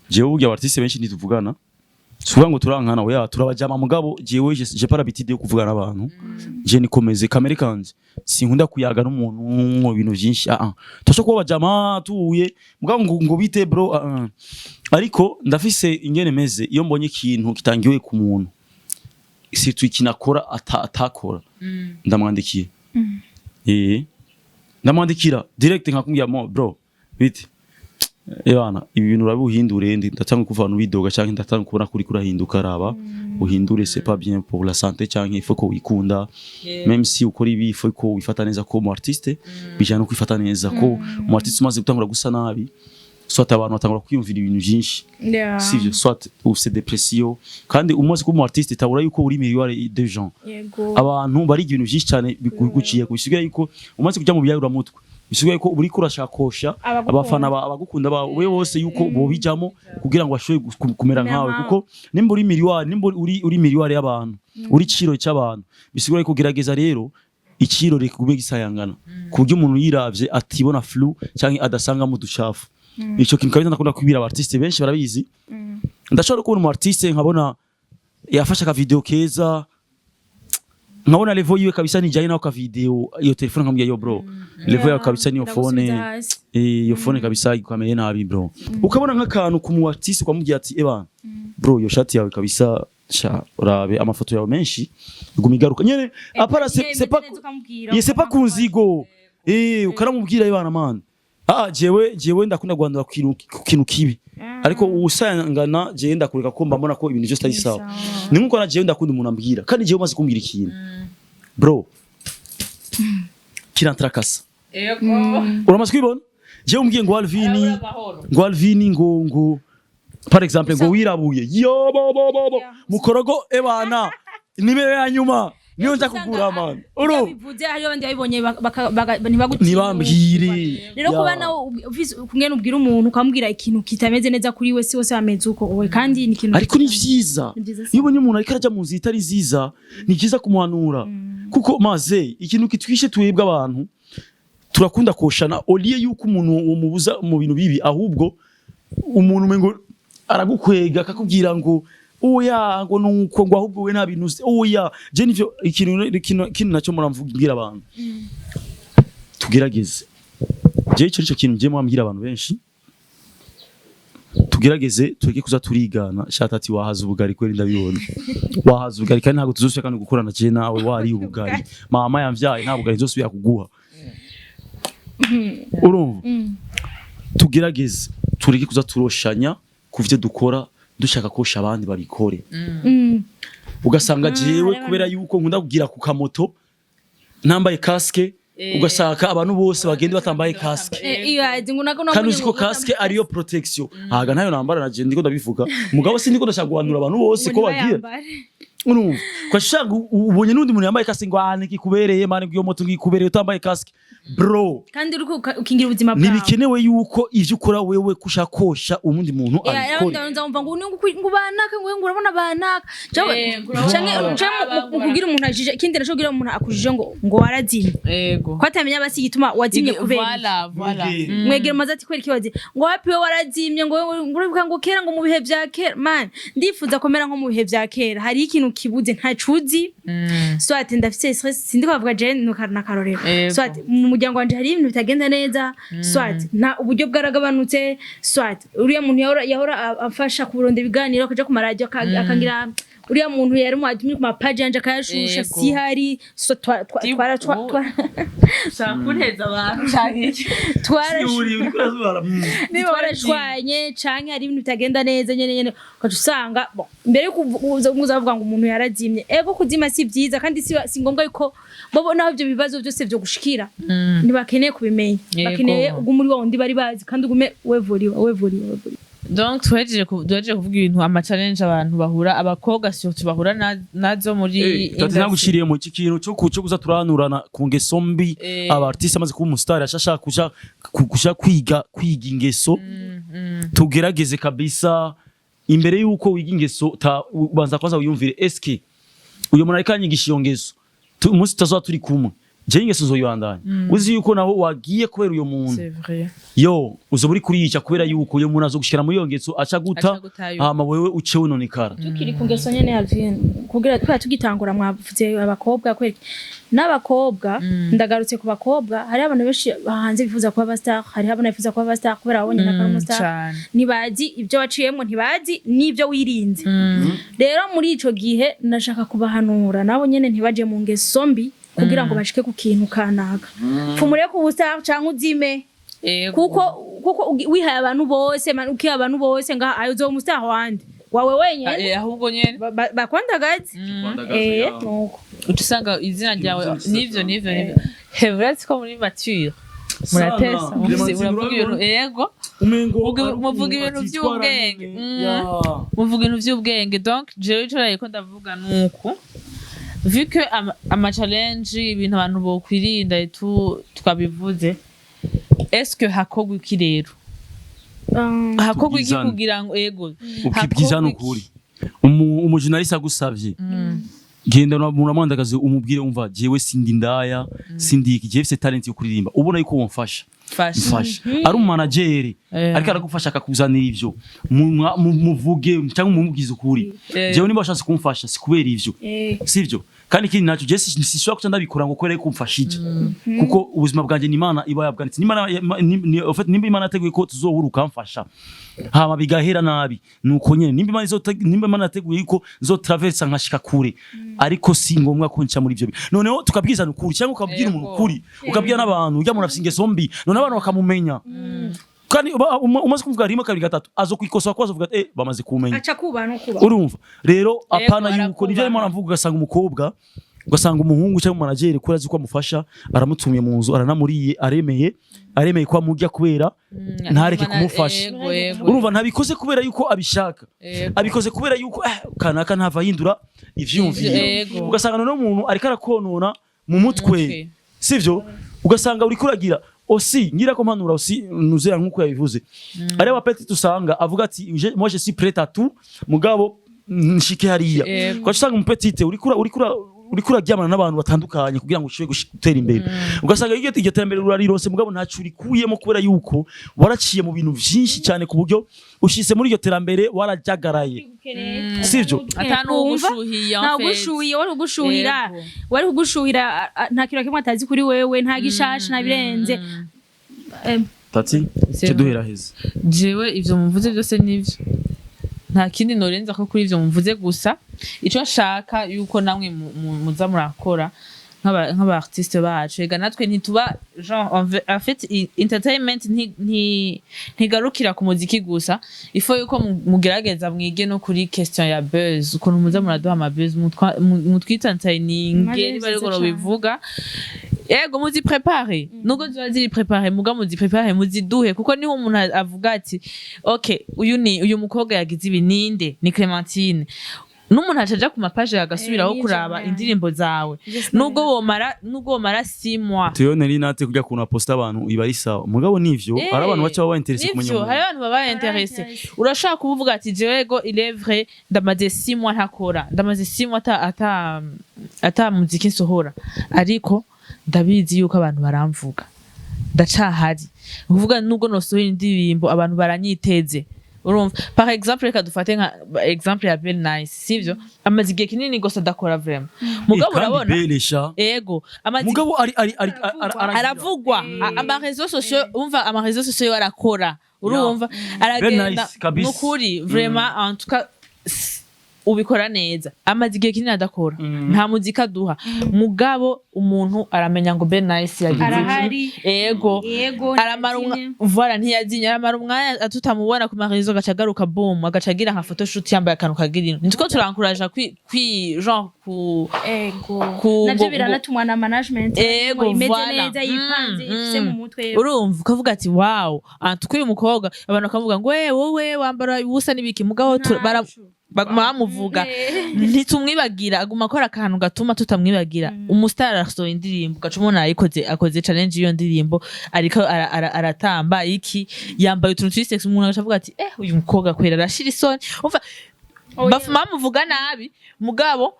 Jewe burya artiste benshi ntituvugana, suvuga ngo turankana, oya, turabajama, mugabo jewe j'ai pas l'habitude yo kuvugana n'abantu. Je nikomeze kamere kanje, sinkunda kuyaga n'umuntu mu bintu byinshi. Ah ah, turashobora kuba bajama tuhuye, mugabo ngo bite bro, ah ah. Ariko ndafise ingene meze, iyo mbonye ikintu kitangiwe ku muntu, surtout ikintu akora atakora, ndamwandikiye, ndamwandikira direct, nkakubwira: "Mo bro, bite? Ebana, ibi bintu urabuhindure, ndatanga kuva abantu bidoga, canke ndatanga kubona kuri kurahinduka, raba uhindure, c'est pas bien pour la santé, canke il faut ko wikunda, même si ukora ibi, il faut ko wifata neza, ko mu artiste bijana no kwifata neza, ko mu artiste umaze gutangura gusa nabi, soit abantu batangura kwiyumvira ibintu byinshi, sivyo? Soit ufise dépression, kandi umaze kuba umu artiste tabura yuko uri million de gens, abantu bariga ibintu byinshi cyane biguciye, bisigaye yuko umaze kujya mu biyayuramutwe, bisigaye yuko uriko urashakosha Abagukunda. abafana abagukunda bawe bose yuko bobijamo kugira ngo bashobore kumera kumera nkawe. nkawe. Kuko nimba uri miliyoni, nimba uri miliyoni y'abantu, uri ciro cy'abantu, bisigura yuko gerageza rero ikiro kigume gisayangana, ku buryo umuntu yiravye atibona flou cyangwa adasangamo uducafu. Ico kintu kabisa ndakunda kubwira aba artiste benshi, barabizi. Ndashobora kubona umu artiste nkabona yafashe aka video keza, nkabona level yiwe kabisa nijanye naho ka video, iyo telefone, nkamubwira: "Yo bro, level yawe kabisa niyo phone." Ndagusubiza hasi. Iyo phone kabisa ikameye nabi bro. Ukabona nk'akantu ku mu artiste ukamubwira ati: "Eba bro, iyo shati yawe kabisa, sha urabe amafoto yawe menshi iguma igaruka nyene apara." C'est pas ye, c'est pas kunzigo, ukaramubwira: "Ebana man." Ah, jewe ndakunda guhandura ku kintu kibi, ariko usangana jewe ndakureka ko mbona ko ibintu byose ari sawa. Ni nkuko na jewe ndakunda umuntu ambwira, kandi jewe umaze kumbwira ikintu bro, kirantrakasa. Yego. Uramaze kwibona jewe umbwiye ngo Alvini, ngo Alvini, ngo par exemple ngo wirabuye, yo bo bo bo bo mukorogo, ebana nimero ya nyuma niyo nza kugura man, uru bivuze hariyo abandi babibonye ntibagutinyuke. Ntibambwire. Rero kuba nawe ufise kumwe ubwira umuntu, ukamubwira ikintu kitameze neza kuri we, si wose bameze uko wowe, kandi ni ikintu Ariko ni vyiza. Ni vyiza. Iyo ubonye umuntu ariko araja mu nzira itari nziza, ni vyiza kumuhanura, kuko maze ikintu kitwishe twebwe abantu turakunda koshana oliye yuko umuntu umubuza mu bintu bibi, ahubwo umuntu umengo aragukwega akakubwira ngo oya, ngo nuko, ngo ahubwo we nta bintu uzi, oya. Je nivyo ikintu nacyo muramvugira abantu, tugerageze. Je ico nico kintu je mwambwira abantu benshi, tugerageze tureke kuza turigana. Shata ati wahaza ubugari kweri, ndabibona wahaza ubugari, kandi ntabwo tuzosubira kandi gukorana je nawe wariye ubugari. Mama yamvyaye, nta bugari nzosubira kuguha, urumva? Tugerageze tureke kuza turoshanya ku vyo dukora, dushaka kosha abandi babikore. Ugasanga jewe hariho kubera yuko nkunda kugira ku kamoto ntambaye casque, ugasaka abantu bose bagenda batambaye casque. Iyo azi ngo nako. Kandi uzi ko casque ariyo protection, haga ntayo nambara na je ndiko ndabivuga, mugabo si ndiko ndashaka guhanura abantu bose ko bagira, urumva ko ashaka ubonye n'undi muntu yambaye casque ngo ah nikikubereye man, ngo iyo moto ngikubereye utambaye casque, bro. Kandi uri ukingira ubuzima bwawe. Ntibikenewe yuko ivyo ukora wewe kushakosha umundi muntu abikore. Ndumva ngo ngo banaka ngo urabona banaka Ngo canke urabona canke banaka. Mu kugira umuntu ajije, ikindi naco kugira umuntu akujije ngo warazimye, Ego. ko atamenya basi igituma wazimye kubera iki. Voilà, voilà. Mwegere. Mwegera maze ati kweri kibaze ngo wapi we warazimye, ngo uribuka ngo kera, ngo mu bihe vya kera. Man, ndifuza komera nko mu bihe vya kera, hari ikintu kibuze ntacuzi. Soit ndafise stress, sindi kubavuga je na karorero. Ego. Soit mu muryango wanje hari ibintu bitagenda neza, soit nta uburyo bwaragabanutse, soit uriya muntu yahora amfasha kuronda ibiganiro akaja ku maradiyo akangira uriya muntu yari mu admin ku mapaji yanje akayashusha, sihari, so Ushaka kunteza abantu canke iki? Uri uriko urazubara. Niba twarashwanye canke hari ibintu bitagenda neza nyene nyene, ugaca usanga bon, mbere yo kuza bavuga ngo umuntu yarazimye. Ego, kuzima si vyiza, kandi si ngombwa yuko bobo naho ivyo bibazo byose vyo gushikira ntibakeneye kubimenya. Bakeneye ugume uri wa wundi bari bazi, kandi ugume wevuriwa, wevuriwa, wevuriwa. Donc duhejeje kuvuga ibintu, ama challenge abantu bahura, abakobwa surtout bahura nazo muri Tati industry. Nagushiriye mu iki kintu cyo kuza turahanurana ku ngeso mbi. Aba artiste amaze kuba umustar ashaka kuja kwiga ingeso. Tugerageze kabisa, imbere yuko wiga ingeso ubanza kwanza wiyumvire: eske uyo muntu ariko anyigisha iyo ngeso, umunsi tutazoba turi kumwe, je ingeso nzoyibandanya? Uzi yuko naho wagiye kubera uyo muntu, C'est vrai. yo uzoba uri kuriyica, kubera yuko uyo muntu azogushikira muri iyo ngeso aca guta, Aca gutayo. hama wewe uce wononekara. Tukiri ku ngeso nyene, Alvin, kugira twari tugitangura mwavuze abakobwa kweri n'abakobwa, ndagarutse ku bakobwa. Hariho abantu benshi hanze bifuza kuba abastar, hariho abantu bifuza kuba abastar kubera babonye na umustar. Cane. Ntibazi ibyo waciyemo, ntibazi n'ibyo wirinze. Rero muri ico gihe ndashaka kubahanura nabo nyene ntibaje mu ngeso mbi kugira ngo bashike ku kintu kanaka. Pfumure ku bustar canke uzime. Kuko wihaye abantu bose man, ukiha abantu bose ngaha ayo uzoba umustar wande wawe wenyene? Ahubwo nyene Bakwandagaze. Nuko uca usanga izina ryawe nivyo nivyo nivyo. Uretse ko muri mature muratesa, Clementine, muravuga ibintu. urabibona? Yego. Umengo Muvuga ibintu vy'ubwenge. Muvuga ibintu vy'ubwenge. Donc jewe ico nariko ndavuga nuko vu que ama challenge, ibintu abantu bokwirinda et tout, twabivuze, est-ce que hakorwa iki rero? Hakorwa iki Tubwizane. kugira ngo ego Ukibwiza hakorwa iki? Nukuri umujournaliste agusavye, genda muramwandagaze, umubwire: umva, jewe sindi ndaya, sindi iki, jewe mfise talent yo kuririmba, ubona yuko womfasha, Fasha. mfasha. Ari umumanageri ariko aragufasha akakuzanira ivyo, muvuge cyangwa mumubwize ukuri: jewe niba washatse kumfasha si kubera ivyo, sivyo. Kandi ikindi naco, je sishobora kuca ndabikora ngo kubera yuko umfashije, kuko ubuzima bwanjye ni Imana iba yabwanditse. En fait, nimba Imana yateguye ko tuzohura ukamfasha hama bigahera nabi, nuko nyene. Nimba Imana yateguye yuko nzotraversa nkashika kure, ariko si ngombwa ko nca muri ivyo noneho tukabwizana ukuri, cyangwa ukabwira umuntu ukuri, ukabwira n'abantu ujya muntu afise ingeso mbi, noneho abantu bakamumenya. Kandi umaze kuvuga rimwe, kabiri, gatatu, azokwikosoa ko azovuga ati eh, bamaze kumenya. Aca kuba no kuba. Urumva rero, apana yuko nivyo Arakubaha. arimo aravuga, ugasanga umukobwa, ugasanga umuhungu cyangwa umanageri kuri azi ko amufasha, aramutumye mu nzu, aranamuriye, aremeye ko amurya kubera ntareke kumufasha. Yego, yego. Urumva ntabikoze kubera yuko abishaka, abikoze kubera yuko kanaka ntava ahindura ivyiyumviro. Ugasanga noneho umuntu ariko arakonona mu mutwe, Mutwe. sivyo? Ugasanga uriko uragira osi ngira ko mpanura osi nuzera nkuko yabivuze, ari aba petit usanga avuga ati: Moi je suis prêt à tout, mugabo nshike hariya." Ugaca usanga umupetite uriko uraryamana n'abantu batandukanye kugira ngo ushobore gutera imbere. Ugasanga iryo terambere urarironse, mugabo ntaco urikuyemo, kubera yuko waraciye mu bintu vyinshi cyane ku buryo ushitse muri iryo terambere warajagaraye, sivyo? Ata n'uwugushuhiye, en nta fait. ugushuhiye, wari ugushuhira, Yego. wari kugushuhira, nta kintu na kimwe atazi kuri wewe, nta gishasha, nta birenze. Tati, C'est cyo duhera heza. Jewe ivyo muvuze byose nivyo, nta kindi norenza ko kuri ivyo muvuze. Gusa ico nshaka yuko namwe muza murakora nk'aba artiste bacu, ega natwe ntituba genre en fait entertainment ntigarukira ku muziki gusa. Ifo yuko mugerageza mwige no kuri question ya buzz, ukuntu muza muraduha ama buzz, mutwitantayininge Mari niba ariko nziza cane. bivuga. Ego, muzi prépare nubwo ziba ziri préparées, muga muzi prépare, muziduhe, kuko niho umuntu avuga ati: "Okay, uyu ni uyu mukobwa yagize ibi, ninde?" Ni Clementine. N'umuntu acaja ku mapaje agasubiraho N'ivyo kuraba man. indirimbo zawe, Just nubwo womara 6 mois. Tuyone nari nate kujya kuntu aposta abantu iba ari sawa, mugabo nivyo hari abantu baca baba intéressé kumenya Nivyo, hari umuntu. abantu baba intéressé. Intéressé. Urashobora kuvuga ati: "Jewe go, il est vrai, ndamaze 6 mois ntakora, ndamaze 6 mois ata muziki nsohora, ariko ndabizi yuko abantu baramvuga, ndacahari." Ukuvuga nubwo nosohora indirimbo, abantu baranyiteze. Urumva, par exemple, reka dufate nka exemple ya Bell Nice, sivyo? Amaze igihe kinini gose adakora vraiment, mugabo Eh, kandi urabona Belesha. Ego, amaze Mugabo ari aravugwa. Ama réseaux sociaux, umva, ama réseaux sociaux yo arakora, urumva, aragenda. Nice, kabisa. Nukuri vraiment, en tout cas ubikora neza. Amaze igihe kinini adakora, nta muzika aduha, mugabo umuntu aramenya ngo Ben Nice yagize iki. Arahari. Ego. Yego. Aramara Ntiyazimye. Voilà, ntiyazinye. Aramara umwanya tutamubona ku marezo, agaca agaruka, boom, agaca agira nka photoshoot yambaye akantu kagira ino. Nitwo turankuraja kwi genre ku Ego. Ku Navyo biranatumwa na management Ego, imeze voilà. neza, yipanze, ifise mu mutwe. Urumva, ukavuga ati: "Wow, antuko uyu mukobwa." Abantu bakavuga ngo: "We, wowe wambara ubusa n'ibiki?" Mugabo Ntaco. baguma bamuvuga, ntitumwibagira, aguma akora akantu gatuma tutamwibagira. Umustar arasohoye indirimbo, ugaca umubona arayikoze, akoze challenge y'iyo ndirimbo, ariko aratamba iki, yambaye utuntu turi sexy, umuntu agaca avuga ati: "Eh, uyu mukobwa kwera arashira isoni." Umva, Oh, bafuma bamuvuga nabi, mugabo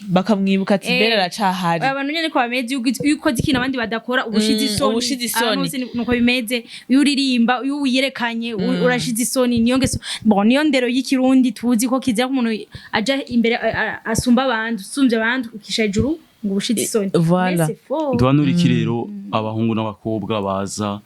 bakamwibuka ati: Eh, "Bera aracahari." Abantu nyene ko bameze, iyo ukoze ikintu abandi badakora, uba ushize isoni. Uba ushize isoni. Abantu bose nuko bimeze. Iyo uririmba, iyo wiyerekanye, urashize isoni. Niyo ngeso, bon, niyo ndero y'ikirundi tuzi ko kizira ko umuntu aja imbere asumba abandi, usumbye abandi, ukisha hejuru ngo uba ushize isoni. Voilà. Mais c'est faux. Duhanura iki rero abahungu n'abakobwa baza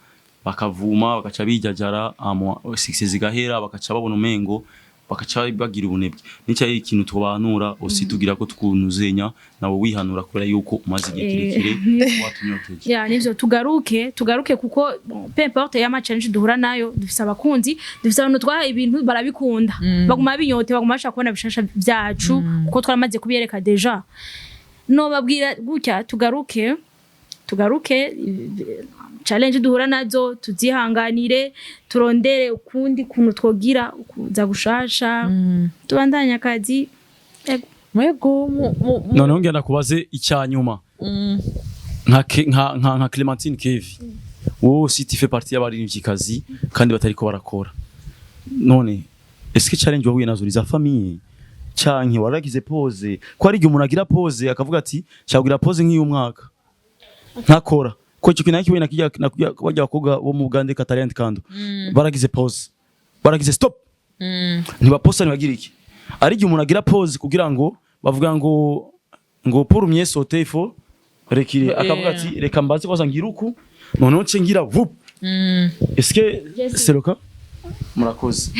bakavuma, bagaca bijajara, amwa succès zigahera, bagaca babona umengo, bagaca bagira ubunebwe? Nicyo ari ikintu tubanura usi tugira ko twunuzenya nawe wihanura, kubera yuko umaze igihe kirekire watunyoteje. Ya, nivyo, tugaruke kuko bon, peu importe y'ama challenge duhura nayo, dufise abakunzi, dufise abantu twahaye ibintu barabikunda, baguma binyote, baguma bashaka kubona bishasha vyacu, kuko twaramaze kubiyereka déjà. No babwira gutya: tugaruke, tugaruke, challenge duhura nazo tuzihanganire, turondere ukundi kuntu twogira kuza gushasha, tubandanye akazi. Ego. Mwego Noneho ngenda kubaze icyanyuma. Nka Clementine Kevi, wowe aussi tu fais partie y'abaririmvyikazi kandi batariko barakora. None est-ce que challenge wahuye nazo ni za famille, canke waragize pause? Ko ari igihe umuntu agira pause akavuga ati: "Shagira pause nk'iyu mwaka ntakora," ko icyo kintu nakiwe nakijya bajya abakobwa bo mu Bugande, Katalent Kando, baragize pause, baragize stop, ntibaposta, ntibagira iki. Ari igihe umuntu agira pause kugira ngo bavuga ngo pour mieux sauter il faut reculer, akavuga ati: "Reka mbaze kwaza ngira uku, noneho nce ngira vup." Est-ce que c'est le cas? Murakoze.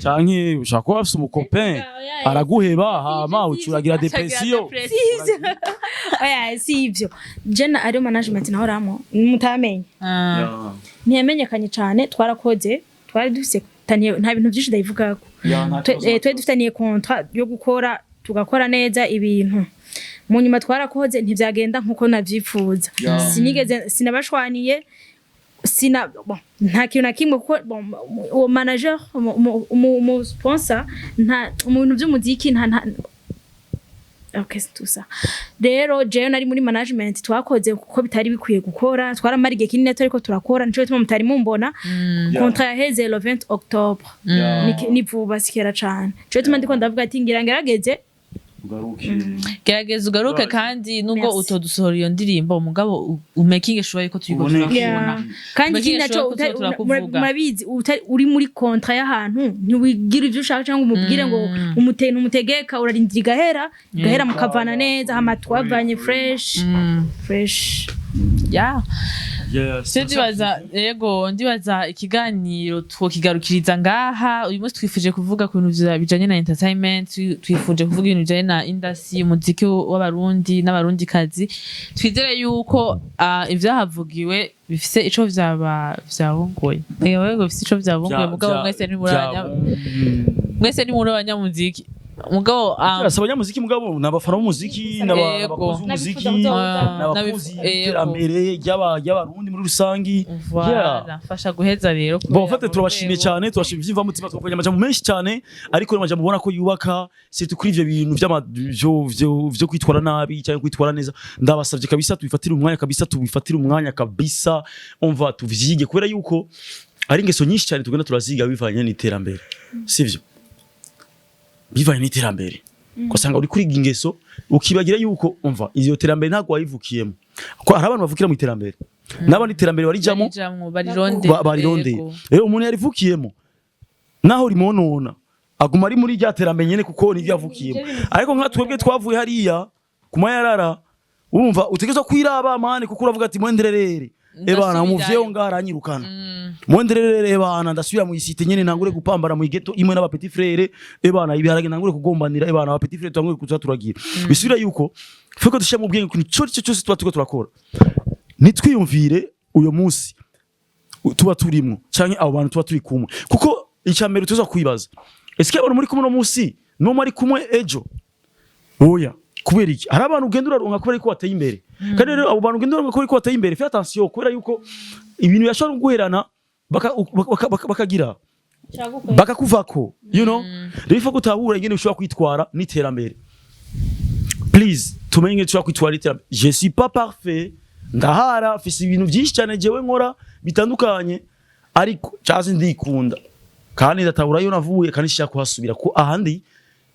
Canke ushaka kuba ufise umucopain araguheba, hama ucuragira dépression? Oya, si ivyo. Jena ariyo management nahoramo mutamenye, ntiyamenyekanye cane. Twarakoze, twari dufise nta bintu byinshi ndabivugako. Twari dufitaniye contrat yo gukora, tugakora neza ibintu. Mu nyuma twarakoze, ntivyagenda nkuko navyifuza. Sinigeze, sinabashwaniye, sina, bon, nta kintu na kimwe, kuko bon, uwo manager, umu sponsor, nta mu bintu by'umuziki, nta okay, c'est tout ça. Rero jewe nari muri management, twakoze kuko bitari bikwiye gukora, twaramara igihe kinini ariko turakora, nico gituma mutari mumbona. Contrat yaheze le 20 octobre. Ni vuba, sikera cane. Nico gituma ndiko ndavuga ati ngira ngerageze. Gerageza ugaruke, kandi nubwo Merci. utodusohora iyo ndirimbo, mugabo umaking sure yuko turiko Uboneke. turakubona. Yeah. Kandi Making ikindi naco, sure ko turiko turakuvuga. murabizi, uri muri contrat y'ahantu ntiwigira ivyo ushaka cyangwa umubwire ngo umute ntumutegeka, urarindira igahera, mukavana neza. Hama twavanye fresh, fresh. Yeah. Yes. Je ndibaza, yego, ndibaza ikiganiro twokigarukiriza ngaha. Uyu munsi twifuje kuvuga ku bintu bijanye na entertainment, twifuje kuvuga ibintu bijanye na industry, umuziki w'Abarundi n'Abarundikazi. Twizere yuko ivyahavugiwe bifise ico vyaba vyabunguye. Yego, bifise ico vyabunguye, mugabo mwese ni muri abanyamuziki, mugabo si abanyamuziki, mugabo ni abafana b'umuziki, n'abakunzi b'umuziki, n'abakunzi b'iterambere ry'Abarundi muri rusangi. Voilà, fasha guheza rero. Bon, en fait, turabashimiye cyane, turabashimiye ivy'imvamutima. Twavuganye amajambo menshi cyane, ariko n'amajambo ubona ko yubaka, surtout kuri ivyo bintu vyo kwitwara nabi cyangwa kwitwara neza. Ndabasavye kabisa tubifatire umwanya kabisa, tubifatire umwanya kabisa, umva, tuvyige, kubera yuko ari ingeso nyinshi cyane tugenda turaziga bivanye n'iterambere, sivyo? Bivanye n'iterambere, ugasanga uri kuriga ingeso, ukibagira yuko, umva, iyo terambere ntabwo wayivukiyemo, ko hari abantu bavukira mu iterambere n'abandi iterambere barijamo. Barijamwo, barironde. Barirondeye. Rero umuntu yarivukiyemo, naho rimonona, aguma ari muri rya terambere nyene, kuko niryo yavukiyemo. Ariko nka twebwe twavuye hariya ku mayarara, urumva, utegerezwa kwiraba, man, kuko uravuga ati: "Mwendererere ebana, umuvyeyi ngaha aranyirukana, mwendererere ebana, ndasubira mu isite nyene, ntangure gupambana mu ghetto imwe n'aba petit frère, ebana, ibiharage ntangure kugombanira, ebana, aba petit frère tangure kuza turagira." Bisubira yuko faut ko dushira mu bwenge ikintu cyo cyose tuba turiko turakora. Nitwiyumvire uyo munsi tuba turimwo canke abo bantu tuba turi kumwe, kuko icya mbere tuza kwibaza: ese abantu muri kumwe no munsi no muri kumwe ejo? Oya. Kubera iki? Hari abantu ugenda uraronka kubera ko wateye imbere. Kandi rero abo bantu ugenda uraronka kubera ko wateye imbere, fais attention, kubera yuko ibintu yashobora guherana bakagira bakakuvako. Rero ifa gutahura ingene ushobora kwitwara n'iterambere. Please, tumenye ingene ushobora kwitwara n'iterambere. Je suis pas parfait, ndahara, mfise ibintu byinshi cyane jewe nkora bitandukanye, ariko cyazi ndikunda kandi ndatabura iyo navuye, kandi nshaka kuhasubira, ko ahandi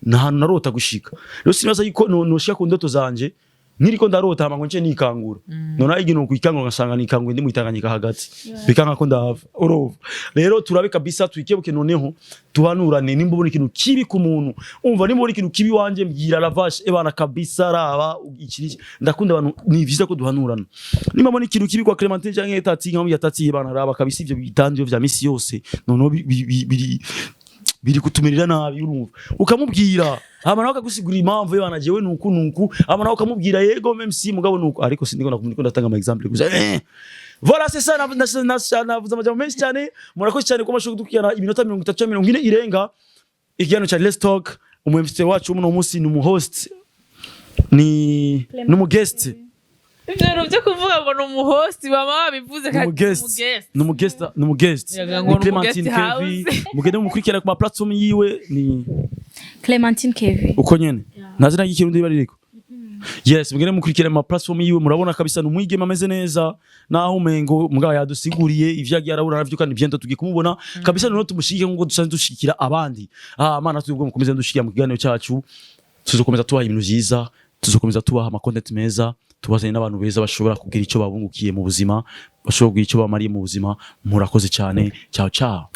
ni ahantu narota gushika. Rero sinibaza yuko noshika ku ndoto zanje niriko ndarota, hama ngo nce nikangura. None igihe nokwikangura ngasanga nikanguye ndi mwitanganyika hagati, bikanga ko ndahava, urumva? Rero turabe kabisa, twikebuke, noneho tuhanurane. Nimba ubona ikintu kibi ku muntu, umva, nimba ubona ikintu kibi wanje, mbwira: "Lavashe, ebana, kabisa, raba iki n'iki." Ndakunda abantu, ni vyiza ko duhanurana. Nimba mbona ikintu kibi kwa Clementine canke Tati, nkamubwira: "Tati, ebana, raba kabisa ivyo bitandi vya misi yose, noneho biri kutumerera nabi." Urumva, ukamubwira, hama nawe akagusigurira impamvu: "Ebana, jewe nuku nuku." Hama nawe ukamubwira: "Yego, même si, mugabo nuku." Ariko sindiko ndiko ndatanga ama exemple gusa. Voilà, c'est ça. Navuze amajambo menshi cyane. Murakoze cyane ko mashobora kudukurikirana iminota 30 cyangwa 40 irenga. Ikiganiro cya Let's Talk, umu invité wacu uno munsi ni umu host, ni umu guest. Ivyo bintu vyo kuvuga ngo ni umu host, bama babivuze. Ni umu guest, ni umu guest, ni umu guest. Yaga ngo ni ni umu Clementine guest Kevi. house. Mugende mukurikirana ku ma platform yiwe, ni Clementine Kevi. Uko nyene, nta zina ry'ikirundi riba ririko. Yes, mugende mukurikirana mu platform yiwe, murabona kabisa ni umwigeme ameze neza, naho umengo mugabo yadusiguriye ivyo yagiye arabura navyo, kandi bientôt tugiye kumubona kabisa. Noneho tumushigike nkuko dusanzwe dushigikira abandi. Mana, twebwe mukomeze dushigikira mu kiganiro cyacu, tuzokomeza tubaha ibintu vyiza, tuzokomeza tubaha ama content meza, tubazanye n'abantu beza bashobora kugira icyo babungukiye mu buzima, bashobora kugira icyo bamariye mu buzima. Murakoze cyane. Ciao ciao.